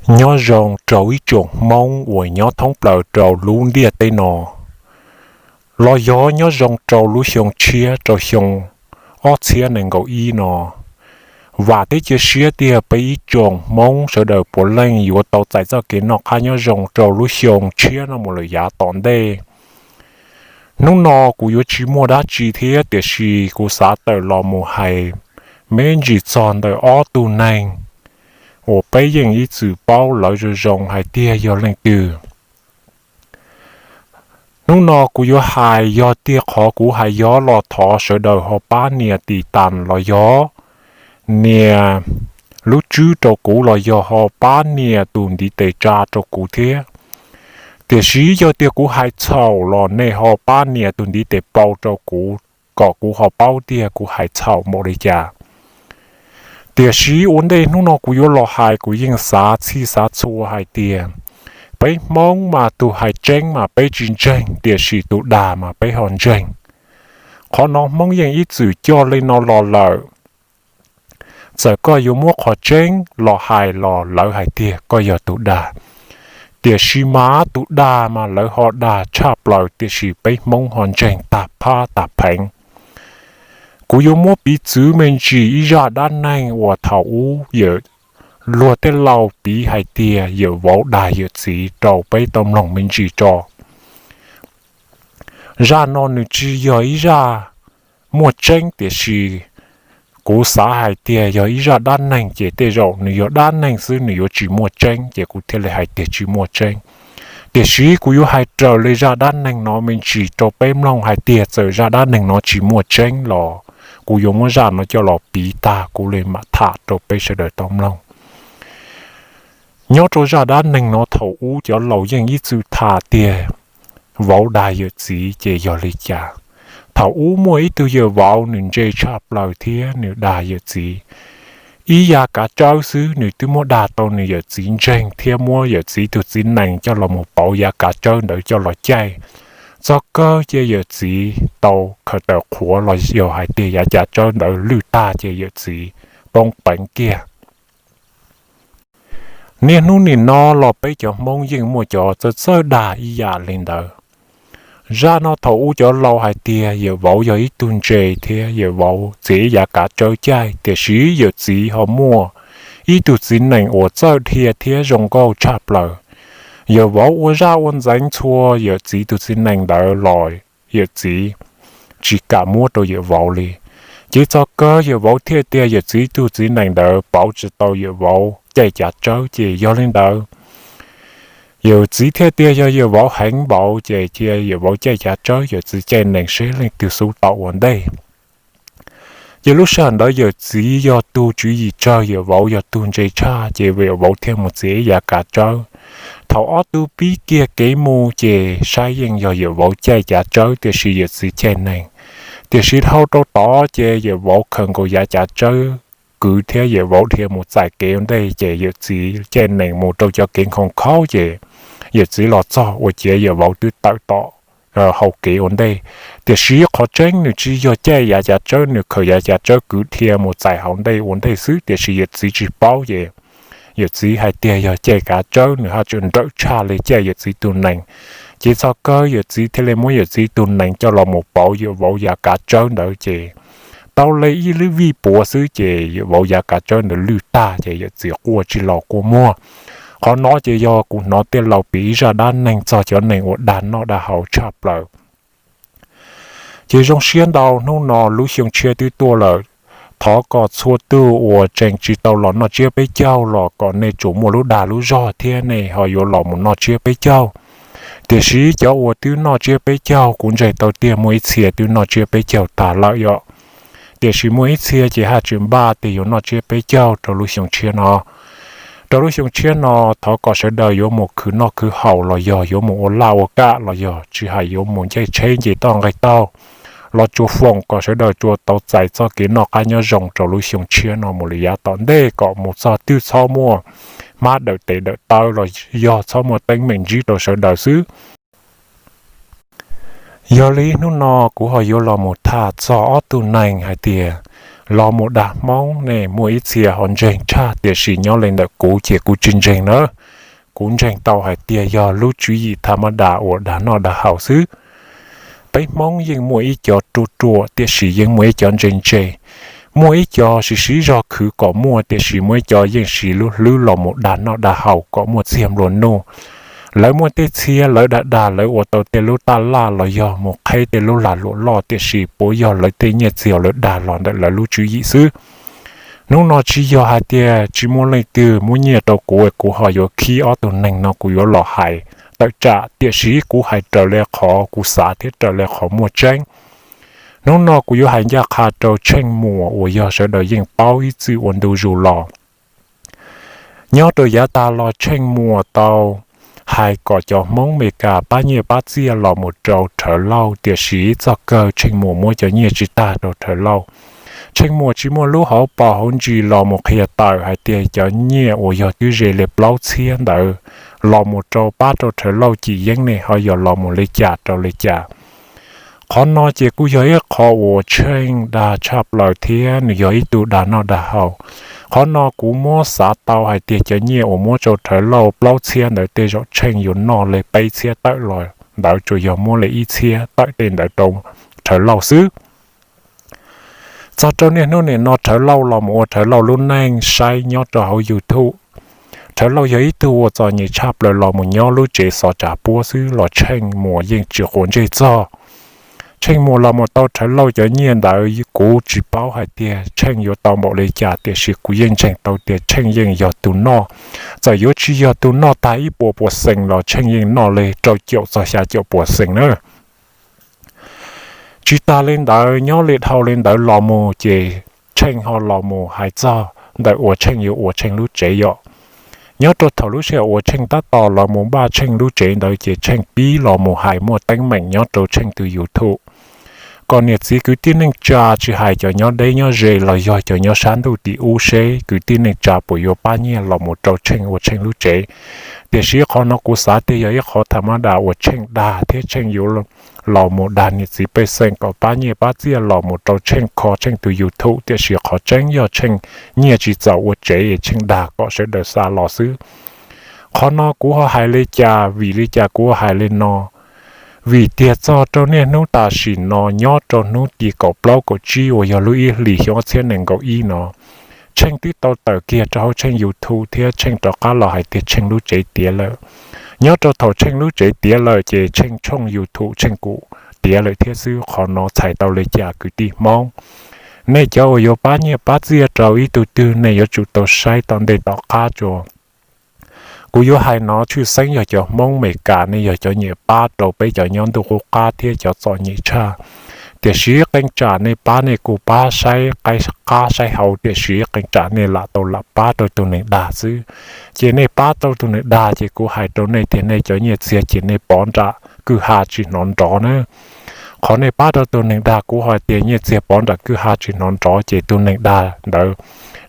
Nyob zoo rau ib tsoom Hmoob uas nyob thoob plaws rau lub ntiaj teb no, los yog nyob zoo rau lub xyoo tshiab rau xyoo ob txhiab nees nkaum ib no. Vam thiab cia siab tiag peb ib tsoom Hmoob sawv daws puav leej yuav tau txais txoj kev noj qab nyob zoo rau lub xyoo tshiab no mus lawm yav tom ntej. Hnub no kuv yuav tsis muaj dab tsi thiab, tiam sis kuv xav tawm los mus hais me ntsis txog ntawm ob tug neeg uas peb yeej ib txwm paub lawv zoo zoo hais tiag yog leej twg. Hnub no kuv yuav hais yog tiag qhov kuv hais yog los thov sawv daws ho pab nias tiv tas los yog nias lub tswb rau kuv los yog ho pab nias tus ntiv tes tsa rau kuv thiab. Tiam sis yog tias kuv hais txhaum los nej ho pab nias tus ntiv tes paus rau kuv kom kuv ho paub tiag kuv hais txhaum npaum li cas. Tiam sis ua ntej hnub no kuv yuav los hais kuv yeej xav txhij xav txhua hais tias peb Hmoob mas tus hais tseeb mas peb tsis ntseeg, tiam sis tus dag mas peb ho ntseeg. Qhov no Hmoob yeej ib txwm coj li no los lawm. Txawm koj yuav muab qhov tseeb los hais los lawv hais tias koj yog tus dag, tiam sis mas tus dag mas lawv ho dag tshaj plaws, tiam sis peb Hmoob ho ntseeg tag phab tag pheev. Kuv yuav muab piv txwv me ntsis ib zaj dab neeg uas thaum ub yawm luag tej laus piv hais tias yawm vauv dag yawm txiv rau peb tau mloog me ntsis tso. Zaj no nws tsis yog ib zaj muaj tseeb, tiam sis kuv xav hais tias yog ib zaj dab neeg ces tej zaum nws yog dab neeg xwb nws yuav tsis muaj tseeb, ces kuv thiaj li hais tias tsis muaj tseeb. Tiam sis kuv yuav hais raws li zaj dab neeg no me ntsis rau peb mloog hais tias txawm zaj dab neeg no tsis muaj tseeb los kuv yuav muab zaj no coj los piv tag kuv li mam tham rau peb sawv daws tau mloog. Nyob rau zaj dab neeg no thaum ub cov laus yeej ib txwm tham tias vauv dag yawm txiv ces yog li cas. Thaum ub muaj ib tug yawm vauv nws ntse tshaj plaws thiab nws dag yawm txiv ib yav kav tsawb xwb nws twb muab dag tau nws yawm txiv ntseeg thiab muab yawm txiv tus txiv nees coj los mus pauv yav kav tsawb ntawd coj los caij. Txog kawg ces yawm txiv tau khaws taws qhuav los yog hais tias yav kav tsawb ntawd lwj tag ces yawm txiv poob peev kiag. Niaj hnub nim no los peb cov Hmoob yeej muaj cov txawj txawj dag ib yam li ntawd. Zaj no thaum ub cov laus hais tias yawm vauv yog ib tug ntse thiab yawm vauv txiav yav kav tsawb caij, tiam sis yawm txiv ho muaj ib tug txiv nees uas txawj dhia thiab zoo nkauj tshaj plaws. Yawm vauv ua zaj ua ntxeev txhua yawm txiv tus txiv nees ntawd los yawm txiv tsis kam muab rau yawm vauv li. Ces txog kawg yawm vauv thiaj tias yawm txiv tus txiv nees ntawd pauv tsis tau yawm vauv caij kav tsawb, ces yog li ntawd yawm txiv thiaj tias yog yawm vauv heev npaum ces cia yawm vauv caij kav tsawb, yawm txiv caij nees seb leej twg xub tau ua ntej. Ces lub sij hawm ntawd yawm txiv yog tus tswv yim tsawg, yawm vauv yog tus ntse tshaj, ces yawm vauv thiaj mus txiav ib yav kav tsawb. Thaum ob tug pib kiag kev mus ces saib yeej yog yawm vauv caij kav tsawb tiam sis yawm txiv caij nees. Tiam sis dhau rau tod ces yawm vauv khaws nkaus yav kav tsawb kwv thiab yawm vauv dhia mus txais kev ua ntej, ces yawm txiv caij nees mus rau cov kev nkhaus khaub, ces yawm txiv los txog ua ciav yawm vauv twb tawm tom hau kev ua ntej. Tiam sis qhov tseeb nws tsis yog caij yav kav tsawb, nws khaws yav kav tsawb kwv dhia mus txais hauv ntej ua ntej xwb, tiam sis yawm txiv tsis paub, ces yawm txiv hais tias yog caij kav tsawb, nws haj tseem nrawm tshaj li caij yawm txiv tus nees. Ces txog kawg yawm txiv thiaj li muab yawm txiv tus nees coj los mus pauv yawm vauv yav kav tsawb ntawd, ces tau li ib lub vij puav xwb ces yawm vauv yav kav tsawb ntawd lwj tag, ces yawm txiv quaj tsis los quaj muag. Qhov no ces yog kuv hnov tej laus piv ib zaj dab neeg txog cov neeg uas dag noj dag haus tshaj plaws. Ces zoo siab ntau, hnub no lub xyoo tshiab twb tuaj lawm. Thov kom txhua tus uas tseem tsis tau los noj tsiab peb caug los kom nej tsuas muaj lub dag lub zog thiab nej ho yuav los mus noj tsiab peb caug. Tiam sis cov uas twb noj tsiab peb caug, kuv ntseeg tau tiag muaj ib txhia twb noj tsiab peb caug tag lawm yom. Tiam sis muaj ib txhia ces haj tseem npaj tias yuav noj tsiab peb caug rau lub xyoo tshiab no. Rau lub xyoo tshiab no thov kom sawv daws yuav mus khwv noj khwv haus los yog yuav mus ua laj ua kam los yog tsis hais yuav mus nce tsheb nce toj nqes taug los tsuas foom kom sawv daws tsuas tau txais txoj kev noj qab nyob zoo rau lub xyoo tshiab no mus li yav tom ntej, kom mus txog twg txhob muaj hmab dawm tes dawm taw los yog txhob muaj teeb meem ntsib rau sawv daws xwb. Yog li hnub no kuv ho yuav los mus tham txog ob tug neeg hais tias los mus dag Hmoob ne muaj ib txhia ho ntseeg tshaj, tiam sis nyob li ntawm kuv ces kuv tsis ntseeg nawb. Kuv ntseeg tau hais tias yog lub tswv yim tha mab das uas dag noj dag haus xwb. Peb Hmoob yeej muaj ib co ruam ruam tiam sis yeej muaj ib co ntse ntse, muaj ib co siv siv zog khwv kom muaj tiam sis muaj ib co yeej siv lub hlwb los mus dag noj dag haus kom muaj txiag nplua nuj. Lawv muaj tej txhia lawv dag dag lawv ua tau tej lub taj laj los yog mus qheb tej lub lag luam loj tiam sis puas yog lawv tej nyiaj txiag lawv dag los ntawm lawv lub tswv yim xwb. Hnub no tsis yog hais tias tsis muaj leej twg muab nyiaj rau kuv, kuv ho yuav khib ob tug neeg no kuv yuav los hais tawm tsam, tiam sis kuv hais raws li qhov kuv xav thiab raws li qhov muaj tseeb. Hnub no kuv yuav hais ncaj qha rau Tsheej Muas uas yog sawv daws yeej paub ib txwm ua ntu zus los. Nyob rau yav tag los Tsheej Muas tau hais kom cov Hmoob Meskas pab nyiaj pab txiaj los mus rau Rhawv Lauj, tiam sis txog kawg Tsheej Muas muab cov nyiaj tsis tag rau Rhawv Lauj. Tsheej Muas tsis muaj lub hauv paus hauv ntsis los mus qhia tawm hais tias cov nyiaj uas yog twb ze li plaub txhiab ntawd los mus rau pab rau Rhawv Lauj cim yeeb ne ho yog los mus li cas rau li cas. Qhov no ces kuj yog ib qho uas Tsheej dag tshaj plaws thiab nws yog ib tug dag noj dag haus. Qhov no kuv muab xav tau hais tias cov nyiaj uas muab rau Rhawv Lauj plaub txhiab ntawd tej zaum Tsheej yuav noj li peb txhiab tawm los ntawd tsuas yog muab li ib txhiab tawm tej ntawd rau Rhawv Lauj xwb. Txog rau niaj hnub nim no Rhawv Lauj los mus ua Rhawv Lauj lub neej saib nyob rau hauv YouTube. Rhawv Lauj yog ib tug uas txom nyem tshaj plaws los mus nyob lub tsev xov tsav puab xwb los Tsheej Muas yeej tsis quav ntsej txog. Tsheej Muas los mus tau Rhawv Lauj cov nyiaj ntawd kuv tsis paub hais tias Tsheej yuav tau npaum li cas tiam sis kuv yeej ntseeg tau tias Tsheej yeej yog tus noj. Txawm yuav tsis yog tus noj tag ib puas puas xees los Tsheej yeej noj li rau caum txog xya caum puas xees na. Tsis tas li ntawd nyob li dhau li ntawd los mus ces Tsheej ho los mus hais txog ntawm uas Tsheej yuav ua Tsheej lub tsev yom. Nyob rau thaum lub sij hawm uas Tsheej tab tom los mus npaj Tsheej lub tsev ntawd ces Tsheej pib los mus hais muaj teeb meem nyob rau Tsheej tus YouTube kom niam txiv kwv tij neej tsa tsis hais cov nyob deb nyob ze los yog cov nyob sab ntuj tim ub seb kwv tij neej tsa puas yuav pab nyiaj los mus rau Tsheej ua Tsheej lub tsev. Tiam sis qhov no kuv xav tias yog ib qhov tham ma das uas Tsheej dag thiab Tsheej yuav los mus dag niam txiv pej xeem kom pab nyiaj pab txiaj los mus rau Tsheej kho Tsheej tus YouTube, tiam sis qhov tseeb yog Tsheej nyiaj tsis txaus ua tsev es Tsheej dag kom sawv daws xa los xwb. Qhov no kuv ho hais li cas, vim li cas kuv ho hais li no? Vim tias txog rau niaj hnub tam sim no nyob rau hnub tim kaum plaub kaum tsib uas yog lub ib hlis xyoo ob txhiab nees nkaum ib no, Tsheej twb tau tawm kiag rau hauv Tsheej YouTube thiab Tsheej rov qab los hais tias Tsheej lub tsev tiav lawm. Nyob rau thaum Tsheej lub tsev tiav lawm ces Tsheej tshooj YouTube Tsheej kuj tiav lawm thiab xwb. Qhov no txhais tau li cas kwv tij Hmoob? Nej cov uas yuav pab nyiaj pab txiaj rau ib tug twg nej yuav tsum tau saib tom ntej tom qab tso. Kuv yuav hais no tshwj xeeb yog cov Hmoob Meskas, nej yog cov nyiam pab rau peb cov nyob ntuj qub qab thiab cov txom nyem tshaj. Tiam sis qee tsam nej pab nej kuj pab saib qab saib hauv, tiam sis qee tsam nej lam tau lam pab rau tus neeg dag xwb. Ces nej pab rau tus neeg dag ces kuv hais rau nej tias nej cov nyiaj txiag ces nej pov nram kwj ha tsis hnov nrov na. Qhov nej pab rau tus neeg dag kuv hais tias nyiaj txiag pov nram kwj ha tsis hnov nrov ces tus neeg dag ntawd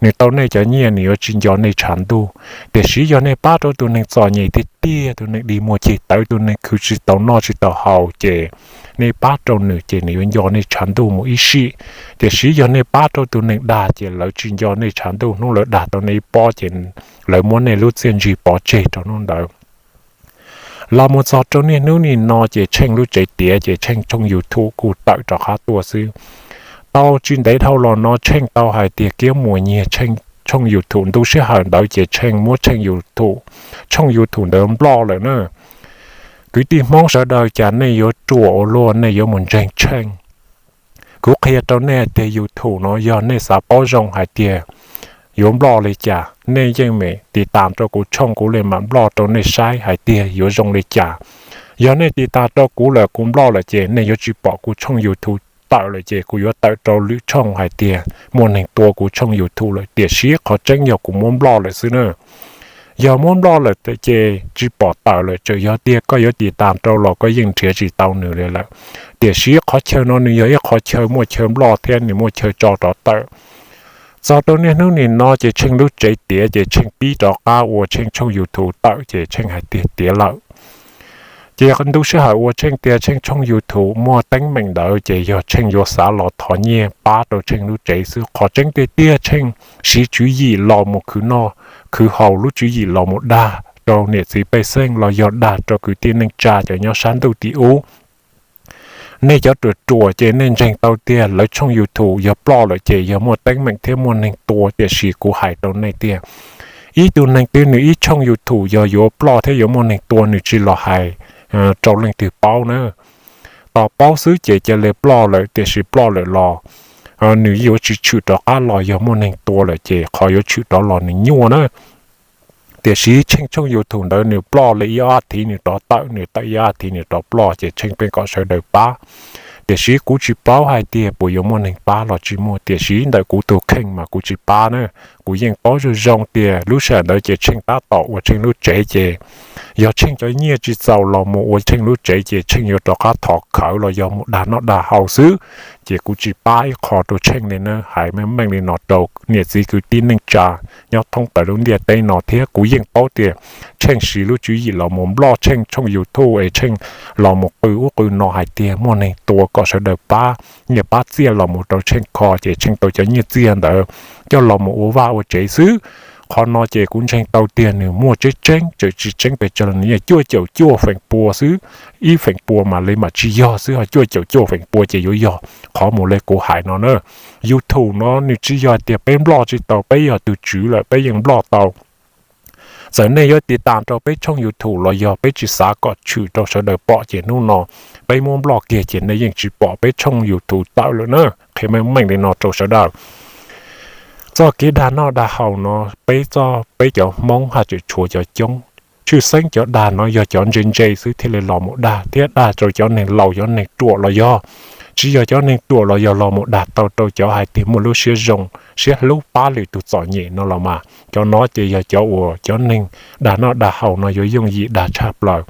nws tau nej cov nyiaj nws yuav tsis nco nej tshav ntuj. Tiam sis yog nej pab rau tus neeg txom nyem tiag tiag, tus neeg dig muag ceg tawv, tus neeg khwv tsis tau noj tsis tau haus ces nej pab rau nws ces nws yuav nco nej tshav ntuj mus ib sim. Tiam sis yog nej pab rau tus neeg dag ces lawv tsis nco nej tshav ntuj, hnub lawv dag tau nej ib pob ces lawv muab nej lub txiaj ntsig pov tseg rau hnub ntawd. Los mus txog rau niaj hnub nim no ces Tsheej lub tsev tiav ces Tsheej tshooj YouTube kuj tawm rov qab tuaj xwb. Tau tsis ntev dhau los no Tsheej tau hais tias Kiab Muas nyiag Tsheej tshooj YouTube, ntu sij hawm ntawd ces Tsheej muab Tsheej YouTube, tshooj YouTube ntawd nploj lawm na. Kwv tij Hmoob sawv daws, cas nej yuav ruam ua luaj nej yuav mus ntseeg Tsheej? Kuv qhia rau nej tias YouTube no yog nej xav paub zoo hais tias yuav nploj li cas, nej yeej meem tiv tas rau kuv tshooj kuv li mam nploj rau nej saib hais tias yuav zoo li cas. Yog nej tiv tas rau kuv lawm kuv nploj lawm ces nej yuav tsis pom kuv tshooj YouTube tawm lawm ces kuv yuav tawm rau lwm tshooj hais tias muaj neeg tua kuv tshooj YouTube lawm, tiam sis qhov tseeb yog kuv muab nploj lawm xwb na. Yog muab nploj lawm ces tsis pom tawm lawm, txawm yog tias koj yuav tiv tas rau los koj yeej nrhiav tsis tau nws li lawm. Tiam sis qhov chaw no nws yog ib qhov chaw muaj chaw nploj thiab nws muaj chaw tso rov tawm. Txog rau niaj hnub nim no ces Tsheej lub tsev tiav ces Tsheej pib rov qab ua Tsheej tshooj YouTube tawm ces Tsheej hais tias tiav lawm. Ces ntu sij hawm uas Tsheej tias Tsheej tshooj YouTube muaj teeb meem ntawd ces yog Tsheej yuav xav los thov nyiaj pab rau Tsheej lub tsev xwb. Qhov tseeb tiag tiag Tsheej siv tswv yim los mus khwv noj khwv haus, lub tswv yim los mus dag rau niam txiv pej xeem los yog dag rau kwv tij neej tsa cov nyob sab ntuj tim ub. Nej cov ruam ruam ces nej ntseeg tau tiag, lawv tshooj YouTube yog ploj lawm ces yog muaj teeb meem thiab muaj neeg tua, tiam sis kuv hais rau nej tiag, ib tug neeg twg nws ib tshooj YouTube yog yuav ploj thiab yuav muaj neeg tua nws tsis los hais rau leej twg paub na. Tos paub xwb ces cia li ploj lawm, tiam sis ploj lawm los nws yuav tsis tshwm rov qab los, yog muaj neeg tua lawm ces qhov yuav tshwm rov los nws nyuaj na. Tiam sis Tsheej tshooj YouTube ntawd nws ploj li ib ob thiv nws rov tawm, nws tawm ib ob thiv nws rov ploj ces Tsheej pheej kom sawv daws pab. Tiam sis kuv tsis paub hais tias puas yuav muaj neeg pab los tsis muaj, tiam sis ntawm kuv tus kheej mas kuv tsis pab na. Kuv yeej paub zoo zoo tias lub sij hawm ntawd ces Tsheej tab tom ua Tsheej lub tsev ces yog Tsheej cov nyiaj tsis txaus los mus ua Tsheej lub tsev ces Tsheej yuav rov qab thov khawv los yog mus dag noj dag haus xwb. Ces kuv tsis pab ib qho rau Tsheej li na, hais meej meej li no rau niam txiv kwv tij neej tsa nyob thoob plaws lub ntiaj teb no thiab. Kuv yeej paub tias Tsheej siv lub tswv yim los mus nploj Tsheej tshooj YouTube es Tsheej los mus qw ub qw no hais tias muaj neeg tua kom sawv daws pab nyiaj pab txiaj los mus rau Tsheej kho ces Tsheej tau cov nyiaj txiag ntawd coj los mus ua vaj ua tsev xwb. Qhov no ces kuv ntseeg tau tiag nws muaj tseeb tseeb, tseem tsis tseeb pes tsawg los nws yeej cuaj caum cuaj feem pua xwb. Ib feem pua mas li mam tsis yog xwb, ho cuaj caum cuaj feem pua ces yuav yog qhov mus li kuv hais no na. YouTube no nws tsis yog tias peb nploj tsis tau, peb yog tus tswv lawm peb yeej nploj tau. Txawm nej yuav tiv tas rau peb tshooj YouTube los yog peb tsis xav kom tshwm rau sawv daws pom ces hnub no peb muab nploj kiag ces nej yeej tsis pom peb tshooj YouTube tawm lawm na. Qhia meej meej li no rau sawv daws. Txoj kev dag noj dag haus no peb txoj, peb cov Hmoob haj tseem tshuav cov coob. Tshwj xeeb cov dag no yog cov ntse ntse xwb thiaj li los mus dag, thiab dag rau cov neeg laus cov neeg ruam los yog, tsis yog cov neeg ruam los yog los mus dag tau rau cov hais tias muaj lub siab zoo, siab hlub pab lwm tus txom nyem no los mas cov no ces yog cov uas cov neeg dag noj dag haus no yuav yooj yim dag tshaj plaws.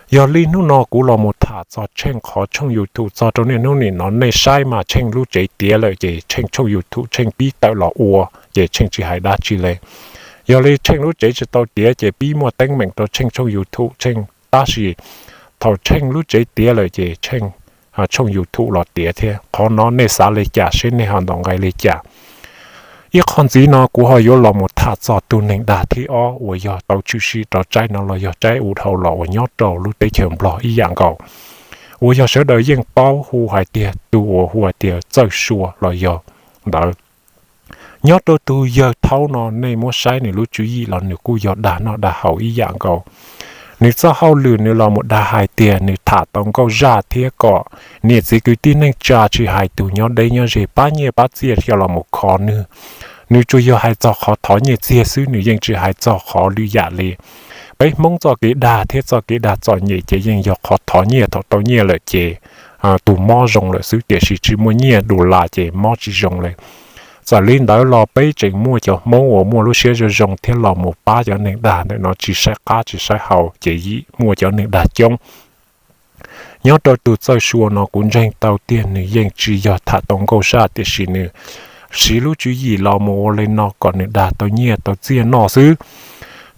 Yog li hnub no kuv los mus tham txog Tsheej qhov tshooj YouTube txog rau niaj hnub nim no nej saib mas Tsheej lub tsev tiav lawm ces Tsheej tshooj YouTube Tsheej pib tawm los ua ces Tsheej tsis hais dab tsi li. Yog li Tsheej lub tsev tsis tau tiav ces pib muaj teeb meem rau Tsheej tshooj YouTube Tsheej, tab sis thaum Tsheej lub tsev tiav lawm ces Tsheej tshooj YouTube los tiav thiab. Qhov no nej xav li cas seb nej ho ntaus nqe li cas. Ib qho ntxiv no kuv ho yuav los mus tham txog tus neeg dag thib ob uas yog tau tshwm sim rov tsaib no los yog tsaib ua dhau los uas nyob rau lub teb chaws Nplog ib yam nkaus, uas yog sawv daws yeej paub hu hais tias tus uas hu hais tias Txawj Sua los yog ntawd. Nyob rau tus yawg thaub no nej muab saib nws lub tswv yim los nws kuj yog dag noj dag haus ib yam nkaus. Nws txoj hauj lwm nws los mus dag hais tias nws tham tau nkauj zaj thiab kom niam txiv kwv tij neej tsa tsis hais tus nyob deb nyob ze pab nyiaj pab txiaj coj los mus kho nws. Nws tsuas yog hais txog qhov thov nyiaj txiag xwb, nws yeej tsis hais txog qhov lwm yam li. Peb Hmoob txoj kev dag thiab txoj kev dag txom nyem ces yeej yog qhov thov nyiaj, thaum tau nyiaj lawm ces tus mob zoo lawm xwb, tiam sis tsis muaj nyiaj du las ces mob tsis zoo li. Txawm li ntawd los peb tseem muaj cov Hmoob uas muaj lub siab zoo zoo thiab los mus pab cov neeg dag ntawm no tsis saib qab tsis saib hau ces yim muaj cov neeg dag coob. Nyob rau tus Txawj Sua no kuv ntseeg tau tiag nws yeej tsis yog tham tau nkauj zaj, tiam sis nws siv lub tswv yim los mus ua li no kom nws dag tau nyiaj tau txiaj noj xwb,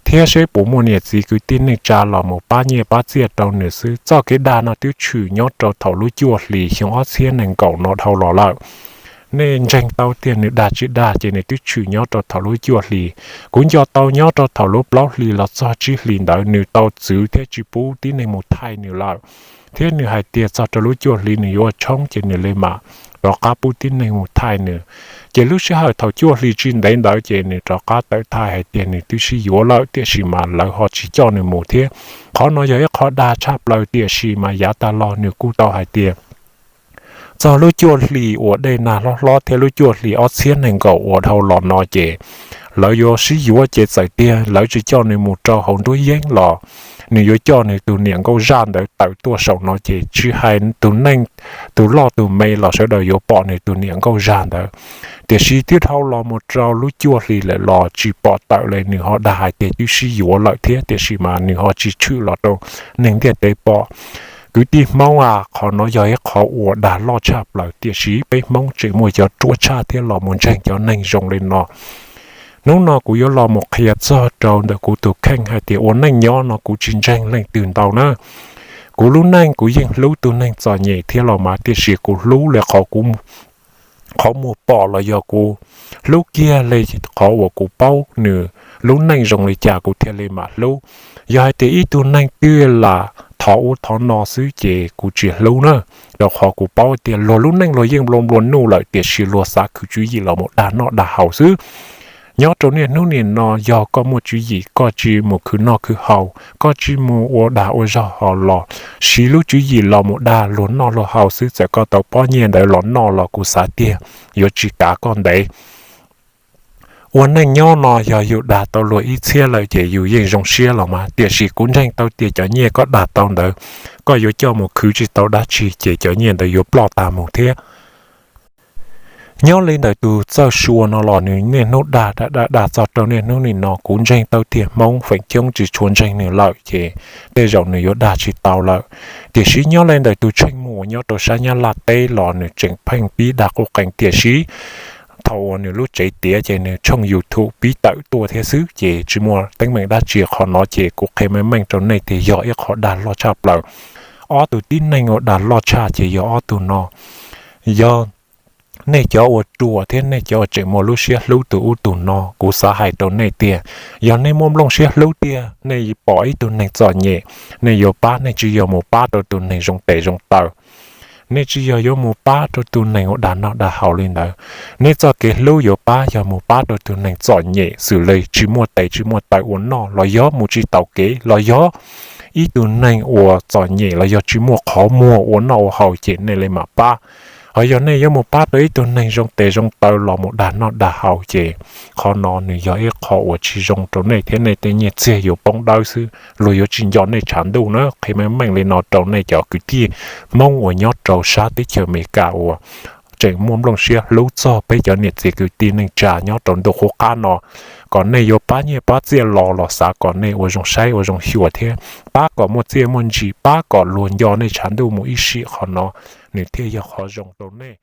thiab seb puas muaj niam txiv kwv tij neej tsa los mus pab nyiaj pab txiaj rau nws xwb. Txoj kev dag no twb tshwm nyob rau thaum lub cuaj hlis xyoo ob txhiab nees nkaum no dhau los lawm. Nej ntseeg tau tiag nws dag tsis dag ces nws twb tshwm nyob rau thaum lub cuaj hlis. Kuv nco tau nyob rau thaum lub plaub hlis los txog tsib hlis ntawd nws tau txwv thiab tsis pub tib neeg mus thaij nws lawm, thiab nws hais tias txog rau lub cuaj hlis nws yuav ua tshoob ces nws li mam rov qab pub tib neeg mus thaij nws. Ces lub sij hawm thaum cuaj hlis tsis ntev ntawd ces nws rov qab tawm thaij hais tias nws twb sib yuav lawm, tiam sis mas lawv ho tsis coj nws mus thiab. Qhov no yog ib qho dag tshaj plaws, tiam sis mas yav tag los nws kuj tau hais tias txog lub cuaj hlis uas dej nag hlob hlob thiab lub cuaj hlis ob txhiab nees nkaum uas dhau los no ces lawv yuav sib yuav, ces txawm tiag lawv tsis coj nws mus rau hauv nruab yeeb los nws yuav coj nws tus niam nkauj zaj ntawd tawm tuaj saum no, ces tsis hais tus neeg, tus loj tus me los sawv daws yuav pom nws tus niam nkauj zaj ntawd. Tiam sis twb dhau los mus rau lub cuaj hlis lawm los tsis pom tawm li, nws ho dag hais tias twb sib yuav lawm thiab, tiam sis mas nws ho tsis tshwm los rau neeg ntiaj teb pom. Kwv tij Hmoob a, qhov no yog ib qho uas dag loj tshaj plaws, tiam sis peb Hmoob tseem muaj cov ruam tshaj thiab los mus ntseeg cov neeg zoo li no. Hnub no kuv yuav los mus qhia txog rau ntawm kuv tus kheej hais tias ua neej nyob no kuv tsis ntseeg leej twg ntau na. Kuv lub neej kuv yeej hlub tus neeg txom nyem thiab los mas, tiam sis kuv hlub li qhov kuv qhov muag pom los yog kuv hlub kiag li qhov uas kuv paub nws lub neej zoo li cas kuv thiaj li mam hlub. Yog hais tias ib tug neeg twb lam thov ub thov no xwb ces kuv tsis hlub na, rau qhov kuv paub tias luag lub neej luag yeej nplua nplua nuj lawm tiam sis luag xav khwv tswv yim los mus dag noj dag haus xwb. Nyob rau niaj hnub nim no yog koj muaj tswv yim koj tsis mus khwv noj khwv haus, koj tsis mus ua dag ua zog ho los siv lub tswv yim los mus dag luag noj luag haus xwb, txawm koj tau pob nyiaj ntawd los noj los kuv xav tiag yuav tsis kav koj ntev. Ua neej nyob no yog yus dag tau luag ib txhiab lawm ces yus yeej zoo siab los mas, tiam sis kuv ntseeg tau tias cov nyiaj koj dag tau ntawd, koj yuav coj mus khwv tsis tau dab tsi ces cov nyiaj ntawd yuav ploj tag mus thiab. Nyob li ntawm tus Txawj Sua no los nws niaj hnub dag dag dag txog rau niaj hnub nim no, kuv ntseeg tau tiag Hmoob feem coob tsis tshua ntseeg nws lawm ces tej zaum nws yuav dag tsis tau lawm. Tiam sis nyob li ntawm tus Tsheej Mus nyob rau sab Nyab Laj teb los nws tseem pheej pib dag quj qees tiam sis thaum uas nws lub tsev tiav ces nws tshooj YouTube pib tawm tuaj thiab xwb ces tsis muaj teeb meem dab tsi. Qhov no ces kuv qhia meej meej rau nej tias yog ib qho dag loj tshaj plaws. Ob tug tib neeg uas dag loj tshaj ces yog ob tug no. Yog nej cov uas ruam thiab nej cov uas tseem muaj lub siab hlub tus ub tus no, kuv xav hais rau nej tias yog nej muaj nplooj siab hlub tiag, nej pom ib tug neeg txom nyem, nej yuav pab nej tsis yog mus pab rau tus neeg zoo tes zoo taw. Nej tsis yog yuav mus pab rau tus neeg uas dag noj dag haus li ntawd. Nej txoj kev hlub yuav pab yog mus pab rau tus neeg txom nyem xws li tsis muaj tes tsis muaj taw ua noj los yog mus tsis taus kev los yog ib tug neeg uas txom nyem los yog tsis muaj qhov muag ua noj ua haus ces nej li mam pab. Ho yog nej yuav mus pab rau ib tug neeg zoo tes zoo taw los mus dag noj dag haus ces qhov no nws yog ib qho uas tsis zoo rau nej thiab nej tej nyiaj txiag yuav poob dawb xwb, luag yuav tsis nco nej tshav ntuj na. Qhia meej meej li no rau nej cov kwv tij Hmoob uas nyob rau sab teb chaws Amelikas uas tseem muaj nplooj siab hlub txog peb cov niam txiv kwv tij neej tsa nyob rau ntuj qub qab no, kom nej yuav pab nyiaj pab txiaj los los xav kom nej ua zoo saib ua zoo xyuas thiab pab kom muaj txiaj muaj ntsim, pab kom luag nco nej tshav ntuj mus ib sim, qhov no nws thiaj yog qhov zoo rau nej.